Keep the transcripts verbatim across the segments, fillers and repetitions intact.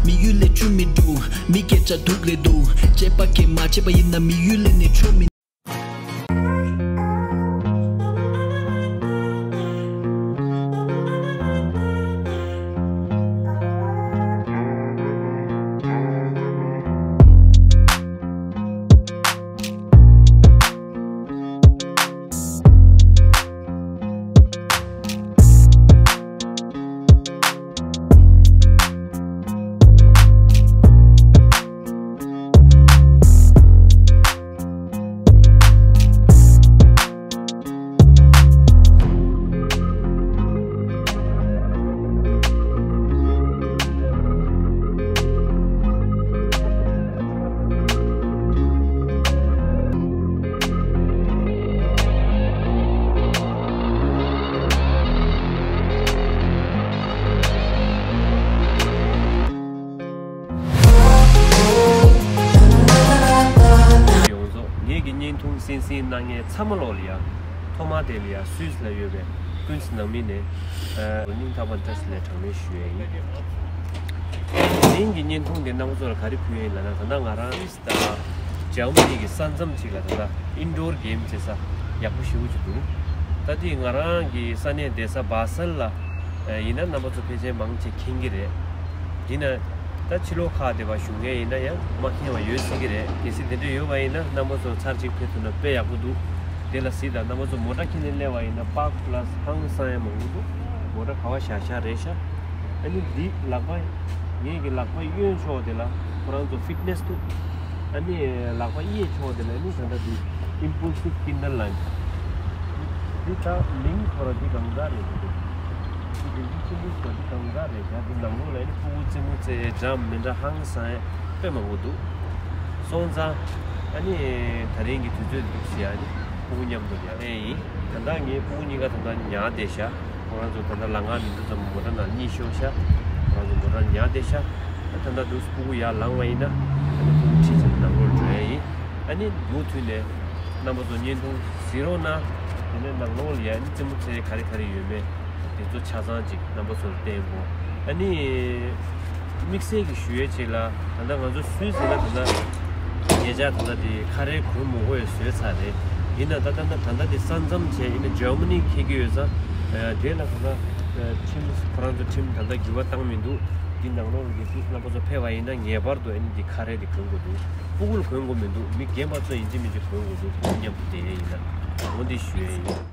མི་ཡུལ་ལས་ཆུ་མི་འདུག་མི་སྐད་ཆ་སྡུག་ལས་འདུག་བྱས་པ་སྐད་མ་བྱས་པ་ཡིན་ན་མི་ཡུལ་ལས་ནས་ཆོ་མི། ཡོངས་རྫོགས་ངེད་ཀྱི་བརྙན་ཐུང་གསན་གཟིགས་གནང་མཁན་ཚང་མ་ལོག་ལ་ཡ། ཐོག་མ་དེ་ལ་ཡ་སུད་སི་ལ་ཡོད་པའི་ཀུན་གཟིགས་ནང་མི་ནས་སྙིང་ཐག་པ་ནས་བཀྲ་ཤིས་བདེ་ལེགས་གྲངས་མེད་ཞུ་ཡས་ཡིན། དེ་རིང་གི་བརྙན་ཐུང་དེ་རྣམ་པ་ཚོ་ལ་ག་རེ་ཕུལ་ཡིན་ལབ་ན། ད་ལྟ་ང་རང་སུད་སི་དང་འཇར་མ་ནི་གི་ས་མཚམས་ཅིག་ལ་ད་ལྟ་ཨིན་ཌོར་གེམ་བྱེད་ས་ཡག་པོ་ཞེ་པོ་ཅིག་འདུག་ད་དེ་ང་རང་གི་ས་གནས་བསྡད་ས་བ་སལ་ལ་ཡིན་ན་རྣམ་པ་ཚོ་ཕལ་ཆེར་མང་ཆེ་མཁྱེན་གྱི་རེད། ཡིན་ན་ད་ཕྱི་ལོགས་ཁག་དེ་བ་བཞུགས་མཁན་ཡིན་ན་ཡང་མ་མཁྱེན་པ་ཡོད་སྲིད་ཀྱི་རེད། གལ་སྲིད་དེ་འདྲ་ཡོད་པ་ཡིན་ན་རྣམ་པ་ཚོ་ཚར་གཅིག་ཕེབས་ཐུབ་ན་དཔེ་ཡག་པོ་འདུག་དེ་ལ་གཟིགས་དང་། རྣམ་པ་ཚོ་མོ་ཊ་ཁྱེར་ནས་སླེབས་པ་ཡིན་ན་པཱརཀ་པ་ལ་སི་ཧང་སང་ཡང་མང་པོ་འདུག་མོ་ཊ་ག་བ་བཞག་བཞག་རེད་ཤག་ཨ་ནི་འདི་ལག་པ་ངེད་ཀྱི་ལག་པ་གཡོན་ཕྱོགས་དེ་ལ་ཁོ་རང་ཚོ་ཕིཊ་ནེ་སི་འདུག་ཨ་ནི་ལག་པ་གཡས་ཕྱོགས་དེ་ལ་ནི་ད་ལྟ་འདི་ཨིམ་པལ་སིབ་ཀིན་ཌར་ལན། འདི་ད་མིང་ཁོ་རང་འདི་གང་ག་རེད་འདུག་འདི་འདི་ཅི་འདི་ཚོ་འདི་གང་ག་རེད། ཡ་འདི་ནང་ལོགས་ལ་ནི་ཕྲུ་གུ་རྩེད་མོ་རྩེ་འདྲ་མི་འདྲ་ཧང་སང་དཔེ་མང་པོ་འདུག་སོང་ཙང་ཨ་ནི་ད་རིང་གི་དུས་ཚོད་འདུག་ཟེར་ཡ་ནི་ཕྲུ་གུ་མཉམ་དུ་ཡ་ཨེ་ཡིན། ད་ལྟ་ངའི་ཕྲུ་གུ་གཉིས་ཀ་ད་ལྟ་ཉལ་བསྡད་ཤག་ཁོ་རང་ཚོ་ད་ལྟ་ལམ་ཁ་མི་འདུག་ཙམ་མོ་ཊ་ནང་གཉིད་ཤོར་ཤག་ཁོ་རང་ཚོ་མོ་ཊ་ཉལ་བསྡད་ཤག་ད་ལྟ་འདུག་སེ་ཕྲུ་གུ་ཡར་ལངས་པ་ཡིན་ན་ཨ་ནི་ཕྲུ་གུ་ཁྲིད་བྱས་ནས་ནང་ལོགས་འགྲོ་ཡ་ཡིན། ཨ་ནི་མུ་མཐུད་ནས་རྣམ་པ་ཚོ་བརྙན་ཐུང་གཟིགས་རོགས་གནང་། དེ་ནས་ནང་ལོགས་ལ་ཡ་ཨ་ནི་རྩེད་མོ་རྩེ་ག་རེ་ག་རེ་ཡོད་མེད་དེ་ཚོ་ཆ་ཚང་ཅིག་རྣམ་པ་ཚོ་ལ་བསྟན་དགོས། ཨ་ནི། དམིགས་བསལ་གྱི་ཞུ་ཡས་ཅིག་ལ། ད་ལྟ་ང་ཚོ་སུད་སི་ལ་ད་ལྟ་ཉེ་ཆར་ད་ལྟ་དེ་ཁ་རས་གོན་མི་དགོས་ཡས་བཟོས་ཚར་རེད། ཡིན་ན་ད་ལྟ་ད་ལྟ་དེ་ས་མཚམས་བྱས་ཡིན་ན་འཇར་མ་ནི་འཁེལ་གྱི་ཡོད་ཙང་། དེ་ལ་ད་ལྟ་ཁྲིམས་ཁོ་རང་ཚོ་ཁྲིམས་ད་ལྟ་འགྱུར་བ་བཏང་མི་འདུག་འདི་ནང་ལོགས་ལ་གལ་སྲིད་རྣམ་པ་ཚོ་ཕེབས་པ་ཡིན་ན་ངེས་པར་དུ་ཨ་ནི་འདི་ཁ་རས་འདི་གོན་དགོས་འདུག་སྤུ་གུ་ལ་གོན་དགོས་མི་འདུག་མི་རྒན་པ་ཚོ་ཡིན་གཅིག་མིན་གཅིག་གོན་དགོས་འདུག་སྤུ་གུ་མཉམ་དུ་བསྡད་ཡས་ཡིན་ན། འོ་འདི་ཞུ་ཡས་ཡིན།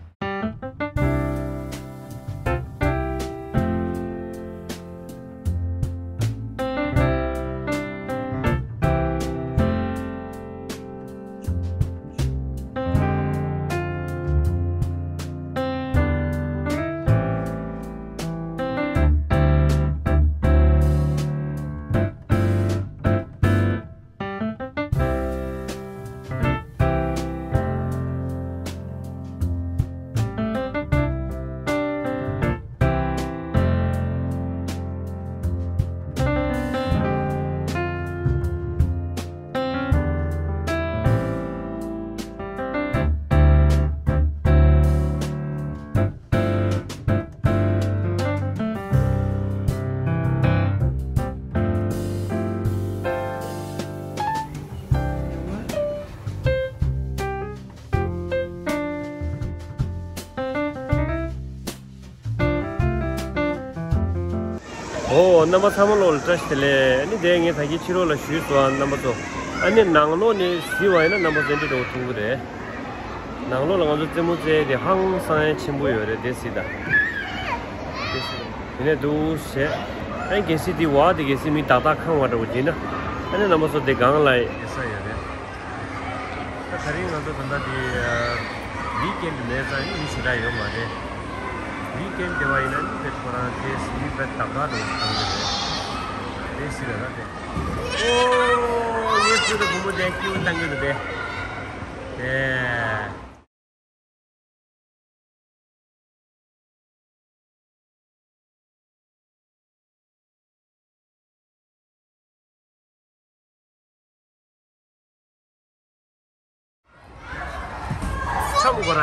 ཨོ། རྣམ་པ་ཚང་མ་ལོག་ལ་བཀྲ་ཤིས་བདེ་ལེགས། ཨ་ནི་དེ་ངས་ད་གིན་ཕྱི་ལོགས་ལ་ཞུས་སོང་ཨ་རྣམ་པ་ཚོ། ཨ་ནི་ནང་ལོགས་ནས་གཟིགས་པ་ཡིན་ན་རྣམ་པ་ཚོ་འདི་འདྲ་བོ་མཐོང་གི་རེད། ནང་ལོགས་ལ་ང་ཚོ་རྩེད་མོ་རྩེ་ཡས་དེ་ཧང་སང་ཡས་ཆེན་པོ་ཡོད་རེད། དེ་གཟིགས་དང་། དེ་ནས་འདུག་བྱས། ཨ་ནི་གལ་སྲིད་དེ་བ་དེ་གལ་སྲིད་མི་ཏག་ཏག་ཁེངས་པ་འདྲ་བོ་བྱས་ན། ཨ་ནི་རྣམ་པ་ཚོ་དེ་སྒང་ལ་ཡོད་ས་ཡོད་རེད། ད་དེ་རིང་ང་ཚོ་ད་ལྟ་དེ་ཝིག་ཨེན་མེད་ཙང་ནི་མི་ཞེ་དྲག་ཡོད་མ་རེད། ཝིག་ཨེན་དེ་བ་ཡིན་ན་ནི་དེ་ཁོ་རང་དེ་མི་དཔེ་ཏག་ཏག་འདྲ་བོ་མཐོང་གི་རེད། དེ་གཟིགས་དང་། ད་དེ། ཨོ། ངའི་ཚུལ་དུ་བུ་མོ་དེ་སྐྱིད་པོ་བཏང་གི་འདུག་དེ། དེ། ཆམ་གོ་ར།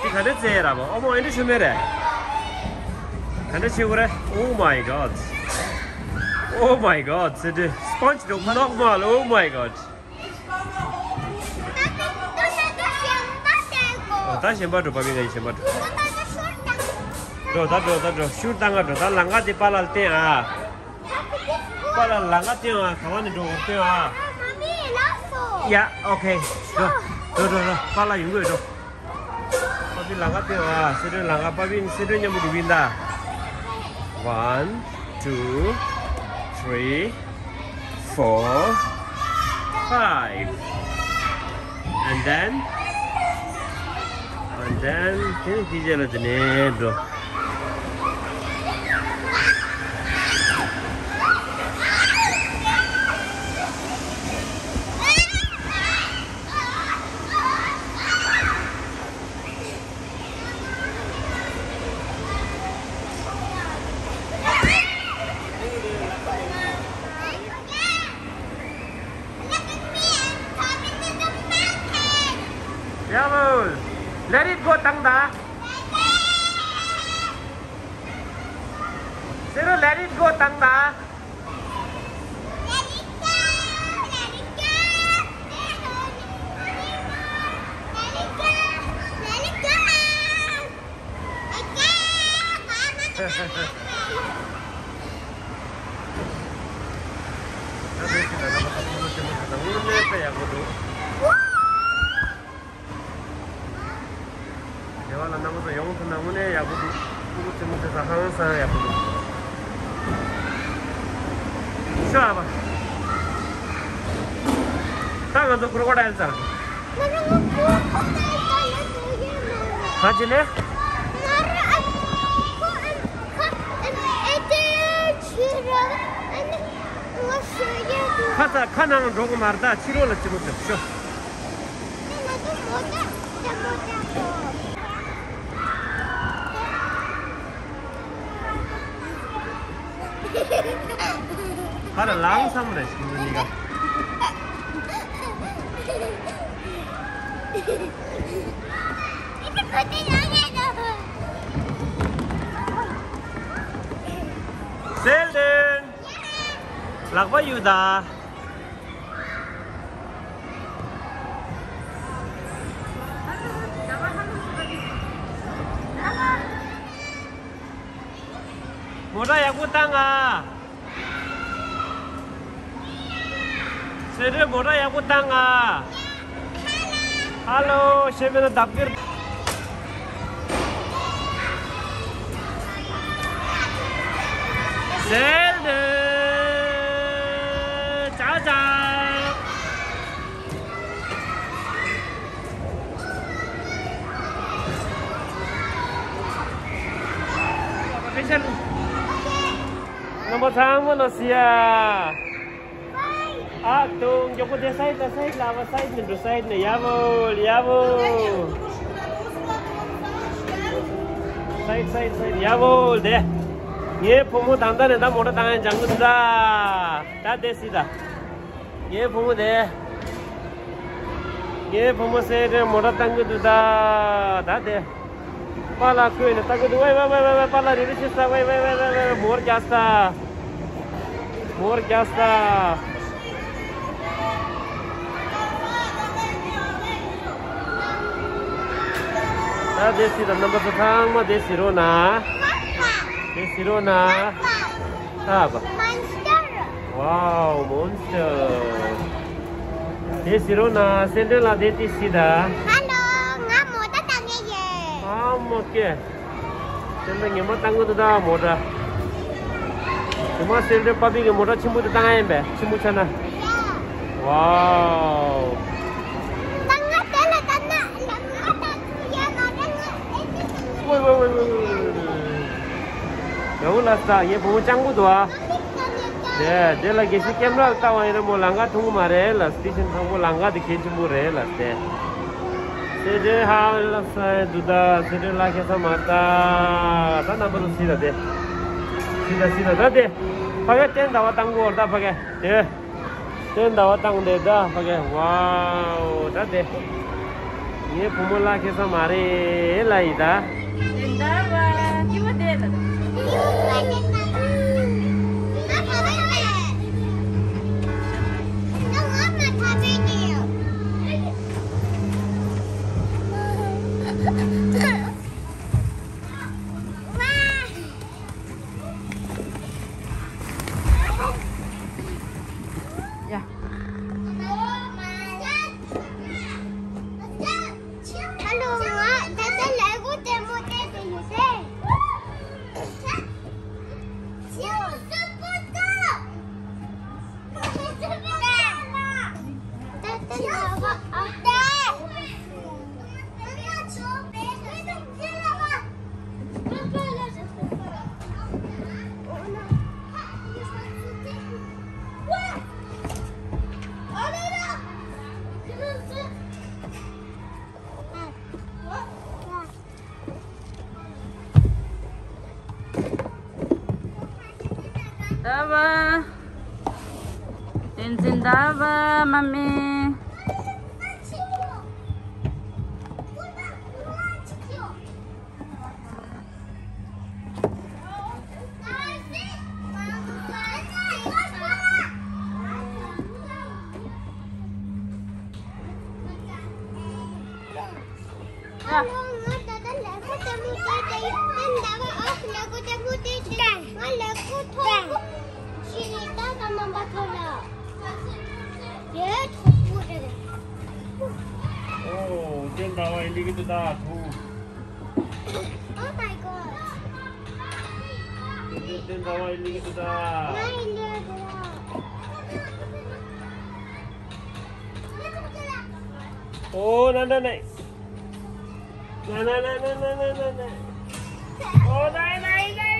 དེ་ག་འདྲ་བཙལ་ར་བ། ཨོ་མོ་ཨེ་འདྲ་ཆུ་མེད་རེད། ག་འདྲ་བྱེད་དགོས་རེད། Oh my God. Oh my god, ཟེར་དུས་སྤོན་ཇི་འདྲ་པོ་ནོག་མ་ལ། Oh my god. ད་གཞན་པ་འགྲོ། པ་པི་ང་གཞན་པ་འགྲོ། འགྲོ་ད་འགྲོ་ད་འགྲོ། ཤུར་བཏང་ག་འགྲོ། ད་ལམ་ཁ་དེ་པཱ་ལགས་ལ་བསྟན་ཨ། པཱ་ལགས་ལམ་ཁ་བསྟན་ཨ། ག་བ་ནས་འགྲོ་དགོས་བསྟན་ཨ། ཡ་ཨོ་ཁེ། འགྲོ་འགྲོ་འགྲོ་འགྲོ། པཱ་ལགས་ཡོང་གི་འགྲོ། པ་པི་ལམ་ཁ་བསྟན་ཨ། སེ་འབྲས་ལམ་ཁ། པ་པི་སེ་འབྲས་མཉམ་པོ་འགྲོ་གི་ཡིན་ད། One, two, three, four, five. And then, and then དེ་ནས་དེ་རྗེས་ལ་དེ་ནས་འགྲོ། ཡ་བོ། Let it go བཏང་ད། ཟེར་རོ། Let it go བཏང་ད། དེ་བ་ལ་རྣམ་པ་ཚོ་ཡོང་ཐུབ་ན་དངོས་གནས་ཡག་པོ་འདུག་སྐུ་ངོ་ཆེན་མོ་དེ་ཚོ་ཧང་སང་ཡག་པོ་འདུག་ཤོ་ཨ་བ། ད་ང་ཚོ་ཀྲོ་ཀོ་ཌའིལ་ཚར། ག་ཅི་ནས། ཁ་ཚ་ཁ་ནང་འགྲོ་གི་མ་རེད། ད་ཕྱི་རོལ་ལ་ཅི་མོ་ཅོ་ཤོ། ཁ་ལ་ལངས་སམ་རེད་ཤིང་གི་ནི་ག་སེལ་ཏེན། ལག་པ་གཡུག་ད། མོ་ཊ་ཡག་པོ་བཏང་ཨ། སེ་འབྲས་མོ་ཊ་ཡག་པོ་བཏང་ཨ། ཧ་ལོ་ཞེས་པའི་ན་བདག་གིར། སེལ་ཏེན། ཅག་ཅག་རྣམ་པ་ཚང་མ་ལ་སི་ཡ། ཨ་དུང་མགྱོགས་པོ་དེ་སའིད་ལ་སའིད་ལ་བ་སའིད་ནས་འགྲོ་སའིད་ནས་ཡ་བོ་ཡ་བོ། སའིད་སའིད་སའིད་ཡ་བོ་དེ། ངའི་བུ་མོ་ད་ལྟ་ནས་ད་མོ་ཊ་བཏང་ཡ་སྦྱང་གི་འདུག་ད། ད་དེ་སི་ད། ངའི་བུ་མོ་དེ། ངའི་བུ་མོ་སེ་འབྲས་མོ་ཊ་བཏང་གི་འདུག་ད། ད་དེ། པཱ་ལགས་ཁོས་ནི་ལྟ་གི་འདུག་ཝེ་ཝེ་ཝེ་ཝེ། པཱ་ལགས་རི་རི་ཤི་ས་ཝེ་ཝེ་ཝེ་ཝེ་ཝེ། མོར་རྒྱག་ས། མོར་རྒྱག་ས། ད་དེ་སི་ད་རྣམ་པ་ཚོ་ཚང་མ་དེ་སི་རོ་ན། དེ་སི་རོ་ན། ཨ་བ། Wow, monster. དེ་སི་རོ་ན་སེ་འབྲས་ལ་དེ་དེ་སི་ད། ཧ་ལོ། ང་མོ་ཊ་བཏང་ངེ་ཡིན། ཨ་མོ་ཀེ། སེ་འབྲས་ངེས་མ་བཏང་གི་འདུག་ད་མོ་ཊ། དེ་མ་སེ་འབྲས་པ་པི་གི་མོ་ཊ་ཆེན་པོ་དེ་བཏང་ཡིན་པས། ཆེན་པོ་ཆགས་ན། Wow. ད་ང་དེ་ལ་ད་ན་ལ་ང་ད་ཚུར་ཡ་ལ་ད་ང་ཨེ་ཙི་ད་ང་། ཝེ་ཝེ་ཝེ་ཝེ་ཝེ་ཝེ། ཡ་ཧུ་ལ་ས་ངའི་བུ་མོ་སྤྱང་པོ་འདུག་ཨ། དེ་དེ་ལ་གལ་སྲིད་ཀེམ་ར་ལ་ལྟ་བ་ཡིན་ན་མོ་ལམ་ཁ་མཐོང་གི་མ་རེད་ལ། སི་ཊེ་ཤན་དང་པོ་ལམ་ཁ་དེ་གལ་ཆེན་པོ་རེད་ལ་དེ། སེ་འབྲས་ཧ་ལ་ས་འདུག་ད། སེ་འབྲས་ལ་ཁེ་ས་མ་ད། ད་རྣམ་པ་ཚོ་སི་ད་དེ། སི་ད་སི་ད་ད་དེ། ཕ་གི་སྟན་ཟླ་བ་བཏང་གོ་ད་ཕ་གི་དེ། སྟན་ཟླ་བ་བཏང་དེ་ད་ཕ་གི། ཝའོ་ད་དེ། ངའི་བུ་མོ་ལ་ཁེ་ས་མ་རེད་ལ་ཡི་ད། སྟན་ཟླ་བ་སྐྱིད་པོ་དེ་ད། བཏང་། བསྟན་འཛིན་ཟླ་བ་མ་མེ། ཨོ། བསྟན་ཟླ་བ་ཡིན་གྱི་འདུག་ད་ཐུག Oh my god. བསྟན་ཟླ་བ་ཡིན་གྱི་འདུག་ད། ཨོ། ན་ན་ན། ན་ན་ན། ཨོ། ན་ན་ན། ཨོ། ན་ན་ན།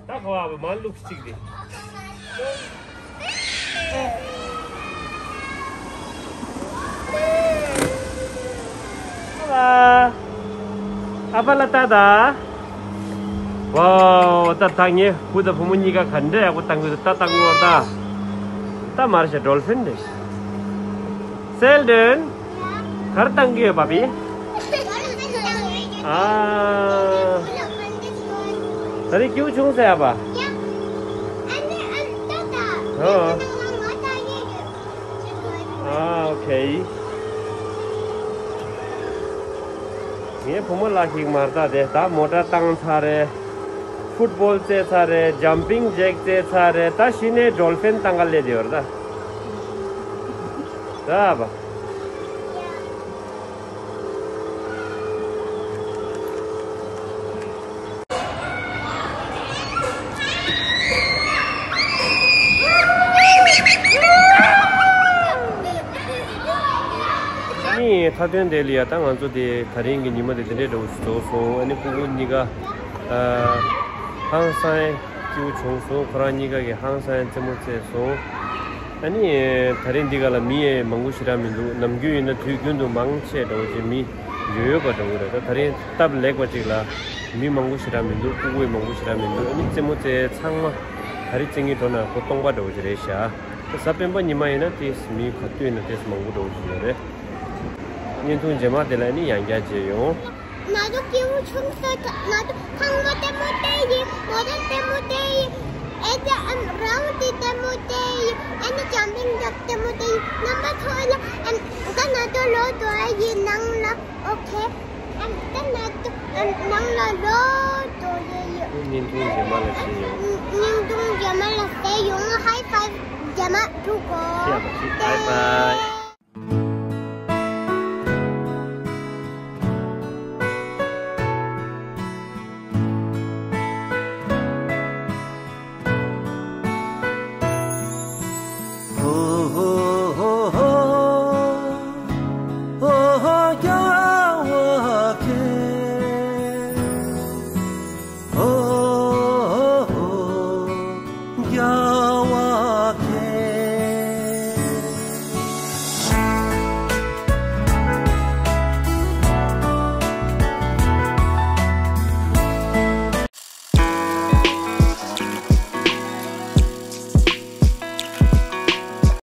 ད་ག་བ་མ་ལུག་གཅིག་རེད། ཨ་ཕ་ལ་ལྟ་ད། ཝའོ། ད་ད་ངའི་བུ་དང་བུ་མོ་གཉིས་ཀ་ག་འདྲ་ཡག་པོ་བཏང་གི་འདུག་ད་བཏང་གི་ཡོད་ད། ད་མར་ཤ་ཌོལ་ཕིན་རེད། སེལ་ཌོན། ག་རེ་བཏང་གི་ཡོད་པ་པི། ཨ། ད་རེས་སྐྱིད་པོ་བྱུང་ཟེར་ཡ་པ། ཨོ། ཨ། ཨོ་ཁེ། ངའི་བུ་མོ་ལགས་ཤིག་མར་ད་དེ་ད་མོ་ཊ་བཏང་ཚར་རེད། ཕུཊ་བོལ་རྩེད་ཚར་རེད། ཇམ་པིང་ཇེག་རྩེད་ཚར་རེད། ད་གཞི་ནས་ཌོལ་ཕིན་བཏང་ག་སླེབས་ཡོད་རེད་ད། ད་བ། ཨ་ནི་མཐའ་དོན་དེ་ལ་ཡ་ད་ང་ཚོ་དེ་ད་རིང་གི་ཉི་མ་དེ་དེ་འདྲའི་འདྲ་བོ་ཞིག་རྫོགས་སོང་། ཨ་ནི་ཕྲུ་གུ་གཉིས་ཀ་ཨ་ཧང་སང་སྐྱིད་པོ་བྱུང་སོང་། ཁོ་རང་གཉིས་ཀ་གི་ཧང་སང་རྩེད་མོ་རྩེས་སོང་། ཨ་ནི་ད་རིང་འདི་ག་ལ་མི་ཡང་མང་པོ་ཞེ་དྲག་མི་འདུག་ནམ་རྒྱུན་ཡིན་ན་དུས་རྒྱུན་དུ་མང་ཆེ་འདྲ་བོ་ཅིག་མི་ཡོད་ཡོད་པ་འདྲ་བོ་རེད། ད་ད་རིང་སྟབས་ལེགས་པ་ཅིག་ལ་མི་མང་པོ་ཞེ་དྲག་མི་འདུག་ཕྲུ་གུ་ཡང་མང་པོ་ཞེ་དྲག་མི་འདུག་ཨ་ནི་རྩེད་མོ་རྩེ་ཚང་མ་ད་རིང་རྩེད་མཁན་འགྲོ་ན་ཁོ་སྟོང་པ་འདྲ་བོ་ཅིག་རེད་ཤག་གཟའ་སྤེན་པ་ཉི་མ་ཡིན་ན་དེས་མི་ག་དུས་ཡིན་ན་དེས་མང་པོ་འདྲ་བོ་ཞིག་ཡོད་རེད། བརྙན་ཐུང་རྗེས་མ་དེ་ལ་ནི་ཡང་བསྐྱར་མཇལ་ཡོང་། ང་ཚོ་སྐྱིད་པོ་བྱུང་སོང་། ང་ཚོ་ཁང་པ་ལྟད་མོ་བལྟས་ཡིན། མོ་ཊ་ལྟད་མོ་བལྟས་ཡིན། ཨེ་ཙི་ཨམ་རའུ་ཌི་ལྟད་མོ་བལྟས་ཡིན། ཨ་ནི་ཇམ་པིང་ཇེག་ལྟད་མོ་བལྟས་ཡིན། རྣམ་པ་ཚོ་ལ་ཨམ་ད་ང་ཚོ་ལོག་འགྲོ་ཡ་ཡིན་ནང་ལ། ཨོ་ཁེ། ཨམ་ད་ང་ཚོ་ཨམ་ནང་ལ་ལོག་འགྲོ་ཡ་ཡིན། བརྙན་ཐུང་རྗེས་མ་ལ་མཇལ་ཡོང་། བརྙན་ཐུང་རྗེས་མ་ལ་མཇལ་ཡོང་། ཧའི་ཕའི་རྗེས་མ་འགྲོ་དགོས། ཡ་མ་གཞི་བྷའི་བྷའི།